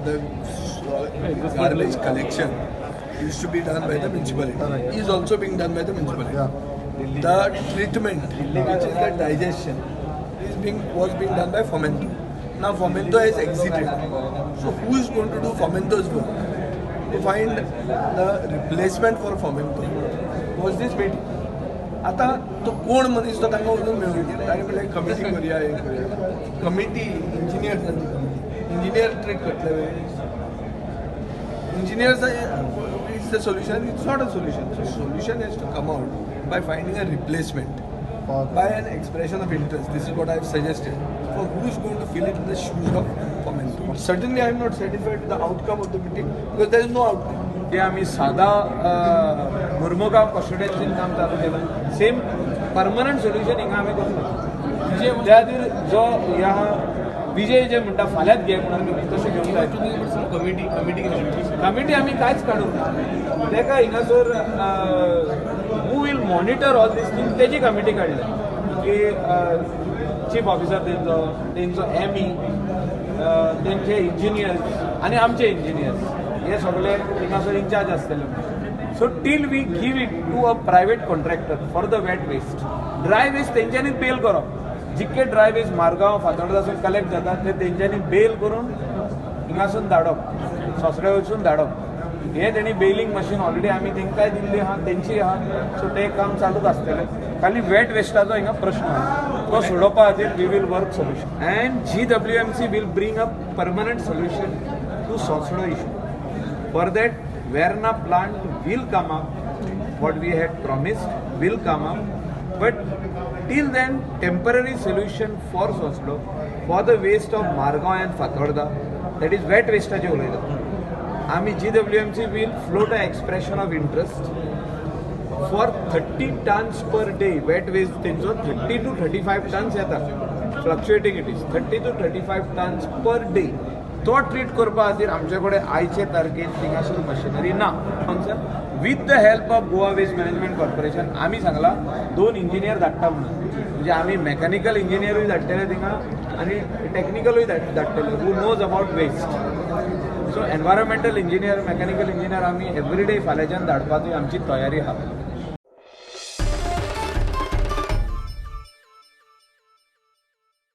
The garbage collection used to be done by the municipality, is also being done by the municipality. The treatment, which is the digestion, is being was being done by Fomento. Now Fomento has exited. So who is going to do Fomento's work? To find the replacement for Fomento was this meeting. आता तो कोण मनीस तो तांकां वचून मेळूंक ताणें म्हणलें, कमिटी करूया, हें करूया. कमिटी, इंजिनियर्सांची कमिटी, इंजिनियर ट्रीट करतले वे? Engineers is the solution? It's not a solution. So solution has to come out by finding a replacement, by an expression of interest. This is what I have suggested, for who is going to fill it in the shoes of Fomento. Certainly I am not satisfied with the outcome of the meeting because there is no outcome. ते आमी सादा मुर्मुगांव कॉन्स्टिट्युएन्सीन काम चालू केलां. Same permanent solution हिंगा आमी करतले. त्या खातीर जो ह्या विजय जे म्हणटा, फाल्यांच घे म्हणून, तुमी तशें घेवंक जाय. कमिटी कमिटी आमी कांयच काडूंक ना. तेका हिंगासर who will monitor all these thing, तेजी कमिटी काडल्या की चीफ ऑफिसर तेंचो, तेंचो एमई, तेंचे इंजिनियर्स आनी आमचे इंजिनियर्स, हे सगळे हिंगासर इन्चार्ज आसतले. So till we give it to a private contractor for the wet waste, dry waste तेंच्यांनीच बेल करप. जितके ड्राय वेस्ट मारगांव, फातोर्डासून कलेक्ट जाता, ते तेंच्यांनी बेल करून हिंगासून धाडप, सोसड्या वचून धाडप. हे तेणी बेलिंग मशीन ऑलरेडी आमी तेंकांय दिल्ली आहा, तेंची आहा. सो ते काम चालूच आसतलें. खाली वेट वेस्टाचो हिंगा प्रश्न आहा, तो सोडोवपा खातीर we will work solution and GWMC will bring a permanent solution to Sosdo issue. For that, Verna plant will come up. What we had promised will come up, but till then, temporary solution for Sosdo, for the waste of Margao and Fatorda, that is wet waste उलयता आमी, GWMC will float a expression of interest for 30 tons per day wet waste. तेंचो 30 to 35 tons येता, fluctuating, it is 30 to 35 tons per day. तो treat करपा खातीर आमचे कडेन आयचे तारखेर थिंगासर मशिनरी ना. With the help of Goa Waste Management Corporation, आमी सांगला दोन इंजिनियर धाडटा म्हणून. म्हणजे आमी मेकॅनिकल इंजिनियरूय धाडटले थिंगा आनी टॅक्निकलूय धाडटले who knows about waste. So environmental engineer, mechanical engineer आमी एवरी डे फाल्यांच्यान धाडपाची आमची तयारी आहा.